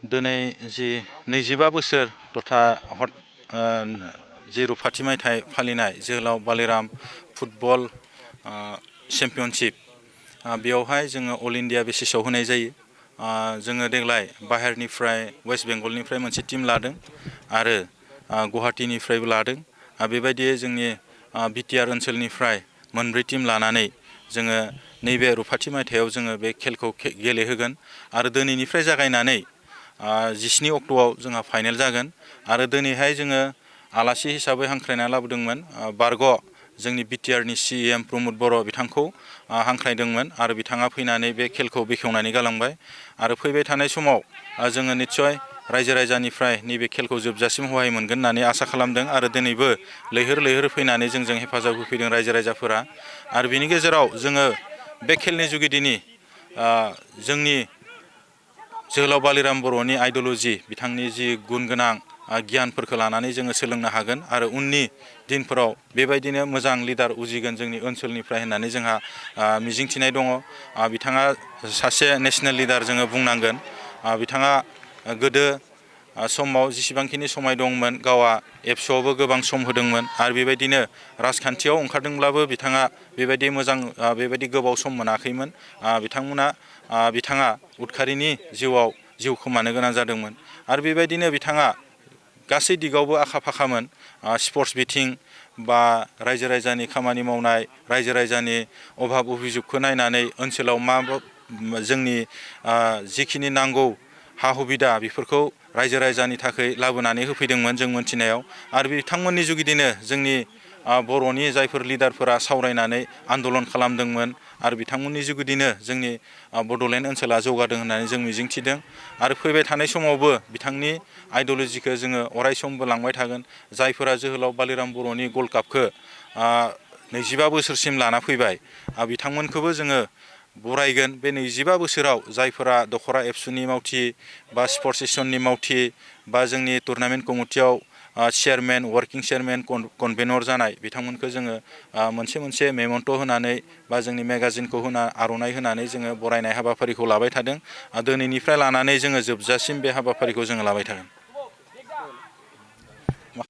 दिनै जि 25 बोसोर तथा जि रुफाथि मायथाइ फालिनाय जोहोलाव बालिराम फुटबल चेम्पियनशिप बेयावहाय जोङो अल इन्डिया बेसिसाव होनाय जायो। जोङो देग्लाय बाहेरनिफ्राय वेस्ट बेंगलनिफ्राय मोनसे टीम लादों आरो गुवाहाटीनिफ्रायबो लादों। बेबायदियै जोंनि बिटिआर ओनसोलनिफ्राय मोनब्रै टीम लानानै जोङो नैबे रुफाथि मायथाइयाव जोङो बे खेलखौ गेलेहोगोन आरो दिनैनिफ्राय जागायनानै 17 अक्ट'आव जोंहा फाइनेल जागोन आरो दिनैहाय जोङो आलासि हिसाबै हांख्रायना लाबोदोंमोन बारग' जोंनि बिटिआरनि CEM प्रमद बर' बिथांखौ हांख्रायदोंमोन आरो बिथाङा फैनानै बे खेलखौ बेखेवनानै गालांबाय आरो फैबाय थानाय समाव जोङो निस्सय रायजो राजानिफ्राय नैबे खेलखौ जोबजासिम सहाय मोनगोन होननानै आसा खालामदों आरो दिनैबो लैहोर लैहोर फैनानै जोंजों हेफाजाब होफैदों रायजो राजाफोरा आरो बिनि गेजेराव जोङो बे खेलनि जुगिदिनि जोंनि जोहोलाव बालिराम बर'नि आइडिय'ल'जि बिथांनि जि गुन गोनां गियानफोरखौ लानानै जोङो सोलोंनो हागोन आरो उननि दिनफोराव बेबायदिनो मोजां लिडार उजिगोन जोंनि ओनसोलनिफ्राय होननानै जोंहा मिजिंथिनाय दङ। बिथाङा सासे नेसनेल लिडार जोङो बुंनांगोन। बिथाङा गोदो समाव जेसेबांखिनि समाय दंमोन गावआ एबसुआवबो गोबां सम होदोंमोन आरो बेबायदिनो राजखान्थियाव ओंखारदोंब्लाबो बिथाङा बेबायदि मोजां बेबायदि गोबाव सम मोनाखैमोन। बिथाङा उदखारिनि जिउआव जिउ खोमानो गोनां जादोंमोन आरो बेबायदिनो बिथाङा गासै दिगावबो आखा फाखामोन। स्पर्ट्स बिथिं बा रायजो राजानि खामानि मावनाय रायजो राजानि अभाब अभिजुगखौ नायनानै ओनसोलाव मा जोंनि जिखिनि नांगौ हा हुबिदा बेफोरखौ रायजो राजानि थाखाय लाबोनानै होफैदोंमोन जों मोनथिनायाव आरो बिथांमोननि जुगिदिनो जोंनि बर'नि जायफोर लिडारफोरा सावरायनानै आन्दलन खालामदोंमोन आरो बिथांमोननि जुगिदिनो जोंनि बड'लेण्ड ओनसोला जौगादों होननानै जों मिजिंथिदों आरो फैबाय थानाय समावबो बिथांनि आइडिय'ल'जिखौ जोङो अरायसमबो लांबाय थागोन। जायफोरा जोहोलाव बालिराम बर'नि गल्ड कापखौ 25 बोसोरसिम लाना फैबाय बिथांमोनखौबो जोङो बरायगोन। बे 25 बोसोराव जायफोरा दखरा एबसुनि मावथि बा स्पर्ट्स सेसननि मावथि बा जोंनि tournament कमिटियाव chairman working chairman convenor जानाय बिथांमोनखौ जोङो मोनसे मेमन्ट' होनानै बा जोंनि मेगाजिनखौ आर'नाइ होनानै जोङो बरायनाय हाबाफारिखौ लाबाय थादों। दिनैनिफ्राय लानानै जोङो जोबजासिम बे हाबाफारिखौ जोङो लाबाय थागोन।